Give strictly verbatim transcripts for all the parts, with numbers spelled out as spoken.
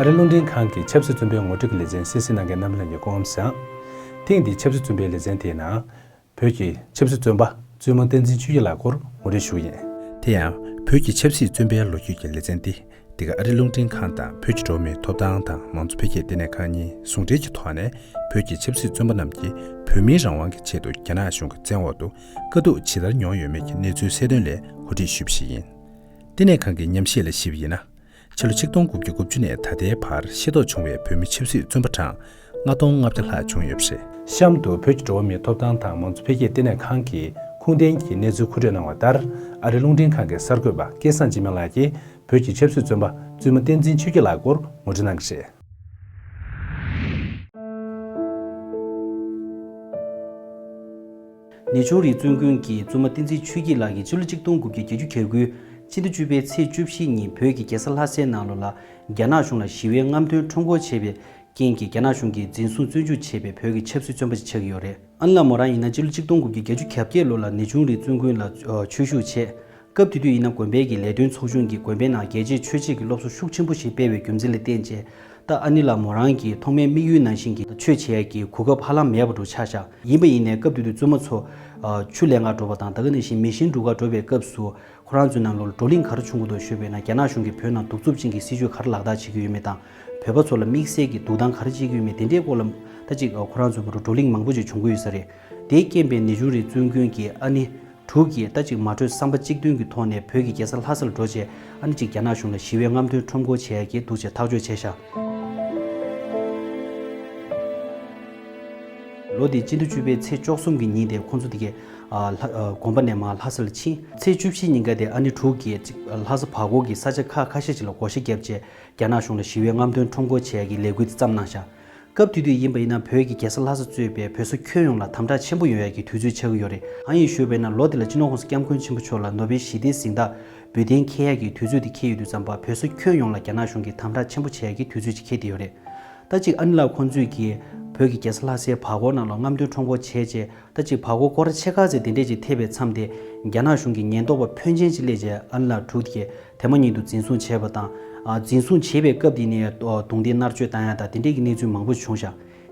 ཨ་རི་རླུང་འཕྲིན་ཁང་གི་ཆབ་སྲིད་བཙོན་པའི་ངོ་སྤྲོད་ཀྱི་ལེ་ཚན་གསན་གཟིགས་གནང་མཁན་རྣམ་པ་ལྷན་རྒྱས་སྐུ་ཁམས་བཟང་། ཐེངས་འདིའི་ཆབ་སྲིད་བཙོན་པའི་ལེ་ཚན་དེའི་ནང་། བོད་ཀྱི་ཆབ་སྲིད་བཙོན་པ་བཙུན་མ་བསྟན་འཛིན་ཆོས་རྒྱལ་ལགས་སྐོར་ངོ་སྤྲོད་ཞུ་གི་ཡིན། དེ་ཡང་། བོད་ཀྱི་ཆབ་སྲིད་བཙོན་པའི་ལོ་རྒྱུས་ཀྱི་ལེ་ཚན་འདི། འདི་ག་ཨ་རི་རླུང་འཕྲིན་ཁང་དང་བོད་ཀྱི་འགྲོ་བ་མིའི་ཐོབ་ཐང་དང་མང་གཙོ་འཕེལ་རྒྱས་ལྟེ་གནས་ཁང་གཉིས་ཟུང་འབྲེལ་གྱི་ཐོག་ནས། བོད་ཀྱི་ཆབ་སྲིད་བཙོན་པ་རྣམས་ཀྱིས་བོད་མིའི་རང་དབང་གི་ཆེད་དུ་རྒྱ་ནག་གཞུང་གི་བཙན་འོག་ཏུ་དཀའ་སྡུག་ཇི་ལྟར་མྱོང་ཡོད་མེད་ཀྱི་གནས་ཚུལ་གསལ་སྟོན་ལས་གོ་སྒྲིག་ཞུས་པ་ཞིག་ཡིན། ལྟེ་གནས་ཁང་གི་ཉམས་ཞིབ་ལ་གཞིགས་པ་ཡིན་ན། ཕྱི་ལོ་ཆིག་སྟོང་དགུ་བརྒྱ་དགུ་བཅུ་ནས་ད་ལྟའི་བར་ཤེས་རྟོགས་བྱུང་བའི་བོད་མི་ཆབ་སྲིད་བཙོན་པ་གྲངས་ལྔ་སྟོང་ལྔ་བརྒྱ་ལྷག་བྱུང་ཡོད་པ་རེད། གཤམ་དུ་བོད་ཀྱི་འགྲོ་བ་མིའི་ཐོབ་ཐང་དང་མང་གཙོ་འཕེལ་རྒྱས་ལྟེ་གནས་ཁང་གིས་ཁུངས་ལྡན་གྱི་གནས་ཚུལ་མཁོ་སྤྲོད་གནང་བ་ལྟར། ཨ་རི་རླུང་འཕྲིན་ཁང་གི་གསར་འགོད་པ་སྐལ་བཟང་འཇིགས་མེད་ལགས་ཀྱིས་བོད་ཀྱི་ཆབ་སྲིད་བཙོན་པ་བཙུན་མ་བསྟན་འཛིན་ཆོས་རྒྱལ་ལགས་སྐོར་ངོ་སྤྲོད་གནང་གི་རེད། ནེ་ཆུང་རི་བཙོན་དགོན་གྱི་བཙུན་མ་བསྟན་འཛིན་ཆོས་རྒྱལ་ལགས་ཀྱིས་ཕྱི་ལོ་ཆིག་སྟོང་དགུ་བརྒྱ་བརྒྱད་ཅུ་གྱ་དགུའི་སྤྱི་ཟླ་བཅུ་པའི་ཚེས་བཅུ་བཞི་ཉིན་བོད་ཀྱི་རྒྱལ་ས་ལྷ་སའི་ནང་ལོགས་ལ་རྒྱ་ནག་གཞུང་ལ་ཞི་བའི་རྔམ་སྟོན་ཁྲོམ་སྐོར་བྱས་པའི་རྐྱེན་གྱིས་རྒྱ་ནག་གཞུང་གིས་འཛིན་བཟུང་བཙོན་འཇུག་བྱས་པའི་བོད་ཀྱི་ཆབ་སྲིད་བཙོན་པ་ཞིག་ཆགས་ཀྱི་ཡོད་རེད། ཨ་ནེ་ལགས་མོ་རང་ཡིན་ན་ཕྱི་ལོ་ཆིག་སྟོང་དགུ་བརྒྱ་བརྒྱད་ཅུ་གྱ་བརྒྱད་ལོ་ལ་ནེ་ཆུང་རི་བཙོན་དགོན་ལ་ཆོས་ཞུགས་བྱས། སྐབས་དེ་དུས་ཡིན་ན་དགོན་པའི་གི་ལས་དོན་ཚོགས་ཆུང་གིས་དགོན་པའི་ནང་རྒྱལ་གཅེས་ཆོས་གཅེས་ཀྱི་སློབ་གསོ་ཤུགས་ཆེན་པོ་ཞིག་སྤེལ་བའི་རྒྱུ་མཚན་ལ་བརྟེན་བྱས། ད་ཨ་ནེ་ལགས་མོ་རང་གིས་ཐོག་མའི་དམིགས་ཡུལ་ནང་བཞིན་གྱི་ཆོས་བྱེད་ཡག་གི་གོ་སྐབས་ཧ་ལམ་མེད་པ་འདྲ་ཆགས་ཤག་ཡིན་པ་ཡིན་ནའི་སྐབས་དེ་དུས་བཙུན་མ་ཚོ་ཆུ་ལེན་གར་འགྲོ་བ་དང་། ད་ག་ནང་བཞིན་མེ་ཤིང་སྒྲུག་གར་འགྲོ་བའི་སྐབས་སུ་ཁོ་རང་ཚོའི་ནང་ལོགས་ལ་བགྲོ་གླེང་ག་རེ་བྱུང་གི་འདུག་ཞུས་པ་ཡིན་ན། རྒྱ་ནག་གཞུང་གིས་བོད་ནང་གདུག་རྩུབ་ཅན་གྱི་སྲིད་བྱུས་ག་རེ་ལག་བསྟར་བྱེད་ཀྱི་ཡོད་མེད་དང་། བོད་པ་ཚོ་ལ་དམིགས་བསལ་གྱི་སྡུག་སྡང་ག་རེ་བྱེད་ཀྱི་ཡོད་མེད་དེ་འདྲའི་སྐོར་ལ་ད་ཅིག་ཁོ་རང་ཚོའི་བར་དུ་བགྲོ་གླེང་མང་པོ་ཅིག་བྱུང་གི་ཡོད་ས་རེད། དེའི་རྐྱེན་པས་ནེ་ཆུང་རི་བཙོན་དགོན་གྱི་ཨ་ནེ་དྲུག་གིས་ད་ཅིག་མ་གྲོས་བསམ་པ་གཅིག་མཐུན་གྱི་ཐོག་ནས་བོད་ཀྱི་རྒྱལ་ས་ལྷ་སར་འགྲོ་བྱས། ཨ་ནི་ཅིག་རྒྱ་ནག་གཞུང་ལ་ཞི་བའི་རྔམ་སྟོན་ཁྲོམ་སྐོར་བྱེད་ཡག་གི་འདུག་ཅེས་ཐག་གཅོད་བྱས་ཤག་ལོ་འདིའི་སྤྱི་ཟླ་བཅུ་པའི་ཚེས་བཅུ་གསུམ་གྱི་ཉིན་དེར་ཁོང་ཚོ་དེ་གའི་ཨ་ལྷ་ཨ་དགོན་པ་ནས་མར་ལྷ་སར་ཕྱིན། ཚེས་བཅུ་བཞི་ཉིན་ཀ་དེར་ཨ་ནེ་དྲུག་གིས་ཅིག་ལྷ་ས་བར་སྐོར་གྱི་ས་ཆ་ཁག་ཁ་ཤས་ཅིག་ལ་བགོ་བཤའ་བརྒྱབ་བྱས། རྒྱ་ནག་གཞུང་ལ་ཞི་བའི་རྔམ་སྟོན་ཁྲོམ་སྐོར་བྱེད་ཡག་གི་ལས་འགུལ་དེ་བརྩམས་གནང་ཤག་སྐབས་དེ་དུས་ཡིན་པ་ཡིན་ན་བོད་ཀྱི་རྒྱལ་ས་ལྷ་ས་གཙོས་པའི་བོད་ས་ཁྱོན་ཡོངས་ལ་དམ་དྲག་ཆེན་པོ་ཡོང་ཡག་གི་དུས་ཚོད་ཆགས་ཀྱི་ཡོད་རེད། གང་ཡིན་ཞུས་པ་ཡིན་ན་ལོ་དེ་ལ་སྤྱི་ནོར་༸གོང་ས་༸སྐྱབས་མགོན་ཆེན་པོ་མཆོག་ལ་ནོ་བེལ་ཞི་བདེའི་གཟེངས་རྟགས་འབུལ་གཏན་འཁེལ་ཡག་གི་དུས་ཚོད་དེ་འཁེལ་ཡོད་དུས་ཙམ་པ། བོད་ས་ཁྱོན་ཡོངས་ལ་རྒྱ་ནག་གཞུང་གིས་དམ་དྲག་ཆེན་པོ་བྱེད་ཡག་གི་དུས་ཚོད་ཅིག་འཁེལ་བསྡད་ཡོད་རེད། ད་ཅིག་ཨ་ནེ་ལགས་ཁོང་ཚོས་ཀྱིས་བོད་ཀྱི་རྒྱལ་ས་ལྷ་སའི་བར་སྐོར་ནང་ལ་རྔམ་སྟོན་ཁྲོམ་སྐོར་བྱས་རྗེས། ད་ཅིག་བར་སྐོར་སྐོར་ར་ཕྱེད་ཀ་ཙམ་དེ་འདྲས་ཅིག་ཐེབས་པའི་མཚམས་དེ། རྒྱ་ནག་གཞུང་གི་ཉེན་རྟོག་པ་ཕོན་ཆེན་ཅིག་སླེབས་རྗེས་ཨ་ནེ་ལགས་དྲུག་གིས་དེ་མ་ཉིད་དུ་འཛིན་བཟུང་བྱས་པ་དང་། ཨ་འཛིན་བཟུང་བྱེད་པའི་སྐབས་དེ་ནས་ཨ་རྡུང་རྡེག་མནར་གཅོད་བཏང་ཡ་དང་དེ་འདྲས་ཀྱི་གནས་ཚུལ་མང་པོ་བྱུང་ཤག་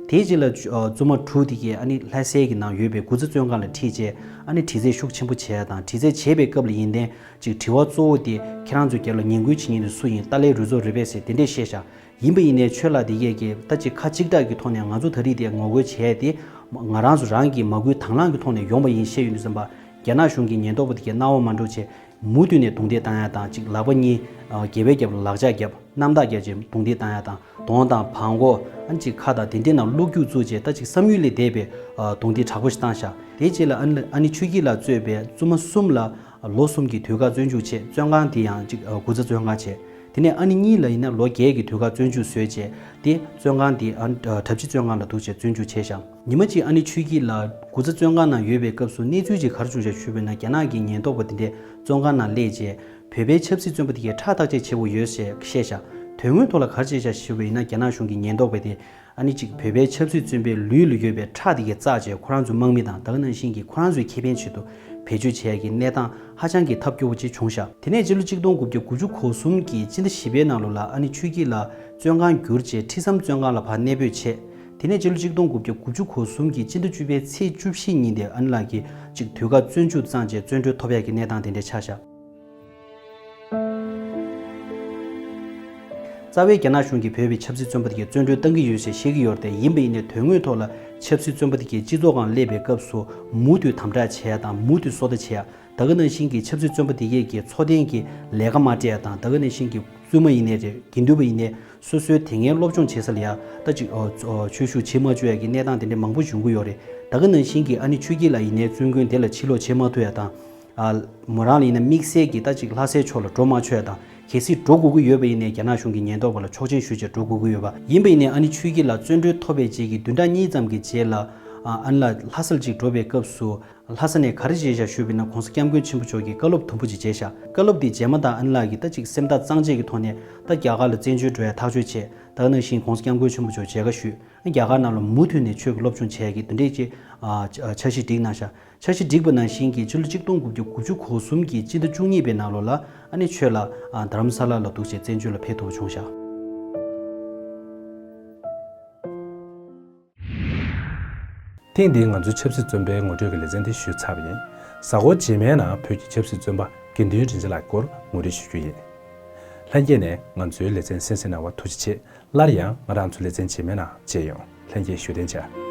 དེའི་རྗེས་ལ་ཨ་བཙུན་མ་དྲུག་དེ་གས་ཨ་ནི་ལྷ་སའི་གི་ནང་ཡོད་པའི་དགུ་ཚ་བཙོན་ཁང་ལ་ཁྲིད་རྗེས་ཨ་ནི་དྲི་རྩད་ཤུགས་ཆེན་པོ་བྱས་ཡ་དང་། དྲི་རྩད་བྱེད་པའི་སྐབས་ལ་ཡིན་ཏེ། ཅིག་དྲི་བ་གཙོ་བོ་དེ་ཁྱེད་རང་ཚོའི་རྒྱབ་ལ་ངན་སྐུལ་བྱེད་མཁན་དེ་སུ་ཡིན། ཏཱ་ལའི་རུ་ཚོགས་རེད་པས་ཟེར་དེ་འདྲས་བཤད་ཤག་ཡིན་པ་ཡིན་ནའི་ཆོས་ལགས་དེ་གས་ཀྱིས་ད་ཅིག་ཁ་གཅིག་གྲགས་ཀྱི་ཐོག་ནས་ང་ཚོ་ད་རེས་དེ་ངོ་རྒོལ་བྱས་ཏེ། ང་རང་ཚོ་རང་གི་མ་བསྐུལ་དང་བླངས་ཀྱི་ཐོག་ནས་ཡོང་བ་ཡིན་བཤད་ཡོང་དུས་ཙམ་པ། རྒྱ་ནག་གཞུང་གི་ཉེན་རྟོག་པ་དེ་གས་སྣང་བ་མ་འགྲོ་བྱས་མུ་མཐུད་ནས་རྡུང་རྡེག་བཏང་ཡ་དང་། ཅིག་ལག་པ་གཉིས་ཨ་སྒལ་པའི་རྒྱབ་ལ་ལག་ལྕགས་བརྒྱབ། གནམ་ཐག་བརྒྱབ་བྱས་རྡུང་རྡེག་བཏང་ཡ་དང་། གདོང་དང་བྲང་ཁོག་ཨ་ནི་ཅིག་ཁ་དང་དེ་འདྲའི་ནང་བླུགས་རྒྱུག་བཙུགས་རྗེས། ད་ཅིག་བསམ་ཡུལ་ལས་འདས་པའི་ཨ་རྡུང་རྡེག་དྲག་པོ་ཞིག་བཏང་ཤག་དེའི་རྗེས་ལ་ཨ་ནི་ཨ་ནེ་ཆོས་སྐྱིད་ལགས་གཙོས་པའི་བཙུན་མ་གསུམ་ལ་ལོ་གསུམ་གྱི་དུས་བཀག་བཙོན་འཇུག་བྱས། བཙོན་ཁང་དེ་ཡང་ཅིག་ཨ་དགུ་ཚ་བཙོན་ཁང་བྱས། དེ་ནས་ཨ་ནེ་གཉིས་ལ་ཡིན་ན་ལོ་བརྒྱད་ཀྱི་དུས་བཀག་བཙོན་འཇུག་བཟོས་རྗེས། དེ་བཙོན་ཁང་དེ་ཨ་གྲྭ་བཞི་བཙོན་ཁང་ལ་འདུག་བྱས་བཙོན་འཇུག་བྱས་ཤག་ཉི་མ་གཅིག་ཨ་ནེ་ཆོས་སྐྱིད་ལགས་དགུ་ཚ་བཙོན་ཁང་ནང་ཡོད་པའི་སྐབས་སུ་གནས་ཚུལ་ཅིག་ག་རེ་བྱུང་ཤག་ཞུས་པ་ཡིན་ན། རྒྱ་ནག་གི་ཉེན་རྟོག་པ་དེ་འདྲས་བཙོན་ཁང་ནང་སླེབས་རྗེས་བོད་པའི་ཆབ་སྲིད་བཙོན་པ་དེ་གས་ཁྲག་བརྟག་དཔྱད་བྱེད་དགོས་ཡོད་ཟེར་བཤད་ཤག་དོན་དངོས་ཐོག་ལ་ག་རེ་བྱས་ཤག་ཞུས་པ་ཡིན་ན། རྒྱ་ནག་གཞུང་གི་ཉེན་རྟོག་པ་དེ་ཨ་ནི་ཅིག་བོད་པའི་ཆབ་སྲིད་བཙོན་པའི་ལུས་ལ་ཡོད་པའི་ཁྲག་དེ་གས་བཙགས་བྱས་ཁོ་རང་ཚོའི་དམག་མི་དང་། ད་ག་ནང་བཞིན་གྱི་ཁོ་རང་ཚོའི་ཁེ་ཕན་ཆེད་དུ་བེད་སྤྱོད་བྱེད་ཡ་གི་གནས་སྟངས་ཧ་ཅང་གི་ཐབས་སྐྱོ་པོ་ཅིག་བྱུང་ཤག་དེ་ནས་སྤྱི་ལོ་གཅིག་སྟོང་དགུ་བརྒྱ་དགུ་བཅུ་གོ་གསུམ་གྱི་སྤྱི་ཟླ་བཞི་པའི་ནང་ལོགས་ལ་ཨ་ནེ་ཆོས་སྐྱིད་ལགས་བཙོན་ཁང་བསྒྱུར་རྗེས་ཁྲི་ཟམ་བཙོན་ཁང་ལ་ཕར་གནས་སྤོས་བྱས། དེ་ནས་སྤྱི་ལོ་གཅིག་སྟོང་དགུ་བརྒྱ་དགུ་བཅུ་གོ་གསུམ་གྱི་སྤྱི་ཟླ་བཅུ་པའི་ཚེས་བཅུ་བཞི་ཉིན་དེར་ཨ་ནེ་ལགས་ཀྱིས་ཅིག་དུས་བཀག་བཙོན་འཇུག་བརྩམས་རྗེས་བཙོན་གྲོལ་ཐོབ་ཡག་གི་གནས་སྟངས་དེ་འདྲ་ཆགས་ཤག་རྩ་བའི་རྒྱ་ནག་གཞུང་གིས་བོད་པའི་ཆབ་སྲིད་བཙོན་པ་དེ་གས་བཙོན་གྲོལ་བཏང་གི་ཡོད་ཅེས་བཤད་ཀྱི་ཡོད་རེད་དེ། ཡིན་པ་ཡིན་ནའི་དོན་དངོས་ཐོག་ལ་ཆབ་སྲིད་བཙོན་པ་དེ་གས་སྤྱི་ཚོགས་སྒང་སླེབས་པའི་སྐབས་སུ་མུ་མཐུད་དམ་དྲག་བྱེད་ཡ་དང་མུ་མཐུད་སོ་ལྟ་བྱེད་ཡ། ད་ག་ནང་བཞིན་གྱི་ཆབ་སྲིད་བཙོན་པ་དེ་གས་ཀྱི་འཚོ་རྟེན་གྱི་ལས་ཀ་མ་སྤྲད་ཡ་དང་། ད་ག་ནང་བཞིན་གྱི་བཙུན་མ་ཡིན་ནའི་རེད། དགེ་འདུན་པ་ཡིན་ནའི་སོ་སོའི་དེ་སྔའི་སློབ་སྦྱོང་བྱེད་ས་ལ་ཡ་ད་ཅིག་ཨོ་ཨོ་ཆོས་ཞུགས་བྱེད་མ་བཅུག་ཡ་གི་གནས་སྟངས་དེ་འདྲ་མང་པོ་ཡོང་གི་ཡོད་རེད། ད་ག་ནང་བཞིན་གྱི་ཨ་ནེ་ཆོས་སྐྱིད་ལགས་ཡིན་ནའི་བཙོན་དགོན་དེ་ལ་ཕྱིར་ལོག་བྱེད་མ་ཐུབ་ཡ་དང་། ཨ་མོ་རང་ལ་ཡིན་ན་དམིགས་བསལ་གྱི་ད་ཅིག་ལྷ་སའི་ཕྱོགས་ལ་འགྲོ་མ་ཆོག་ཡ་དང་། གལ་སྲིད་འགྲོ་དགོས་ཀྱི་ཡོད་པ་ཡིན་ནའི་རྒྱ་ནག་གཞུང་གི་ཉེན་རྟོག་པ་ལ་ཆོག་མཆན་ཞུས་བྱས་འགྲོ་དགོས་ཀྱི་ཡོད་པ། ཡིན་པ་ཡིན་ནའི་ཨ་ནེ་ཆོས་སྐྱིད་ལགས་བཙོན་གྲོལ་ཐོབ་པའི་རྗེས་ཀྱི་བདུན་ཕྲག་གཉིས་ཙམ་གྱི་རྗེས་ལ། ཨ་ཨ་ནེ་ལགས་ལྷ་ས་ལ་ཅིག་འགྲོ་བའི་སྐབས་སུ། ལྷ་ས་ནས་ག་རེ་བྱས་ཤག་ཞུས་པ་ཡིན་ན། ༸གོང་ས་༸སྐྱབས་མགོན་ཆེན་པོ་མཆོག་གིས་བཀའ་སློབ་དུམ་བུ་ཅིག་བྱས་ཤག་བཀའ་སློབ་འདི་མཇལ་མ་ཐག་ཨ་ནེ་ལགས་ཀྱིས་ད་ཅིག་སེམས་ཐག་གཙང་བཅད་ཀྱི་ཐོག་ནས་ད་རྒྱ་གར་ལ་བཙན་བྱོལ་འགྲོ་ཡ་ཐག་གཅོད་བྱས། ད་ག་ནང་བཞིན་༸གོང་ས་༸སྐྱབས་མགོན་ཆེན་པོ་མཆོག་མཇལ་ཁ་ཞུས། རྒྱ་གར་ནང་ལ་མུ་མཐུད་ནས་ཆོས་ཀྱི་སློབ་སྦྱོང་བྱེད་ཡ་གི་དེ་འདྲས་ཀྱི་ཨ་འཆར་གཞི་བསྒྲིགས་གནང་ཤག་འཆར་གཞི་བསྒྲིགས་པ་ནང་བཞིན་གྱི་ཕྱི་ལོ་ཆིག་སྟོང་དགུ་བརྒྱ་དགུ་བཅུ་གོ་གསུམ་གྱི་སྤྱི་ཟླ་བཅུ་གཉིས་པའི་ནང་ལོགས་ལ་ཨ་ནེ་ཆོས་ལགས་ཨ་རྡ་རམ་ས་ལ་ལ་འདུག་བྱས་བཙན་བྱོལ་ལ་ཕེབས་ཐུབ་པ་བྱུང་ཤག་ཐེངས་འདིའི་ང་ཚོའི་ཆབ་སྲིད་བཙོན་པའི་ངོ་སྤྲོད་ཀྱི་ལེ་ཚན་འདི་ཞུས་ཚར་བ་ཡིན། གཟའ་འཁོར་རྗེས་མའི་ནང་བོད་ཀྱི་ཆབ་སྲིད་བཙོན་པ་དགེ་འདུན་རིན་ཆེན་ལགས་སྐོར་ངོ་སྤྲོད་ཞུ་རྒྱུ་ཡིན། ལྷན་རྒྱས་ནས་ང་ཚོའི་ལེ་ཚན་གསན་གཟིགས་གནང་བར་ཐུགས་རྗེ་ཆེ། སླར་ཡང་ང་རང་ཚོའི་ལེ་ཚན་རྗེས་མའི་ནང་མཇལ་ཡོང་། ལྷན་རྒྱས་བཞུགས་གདན་འཇགས།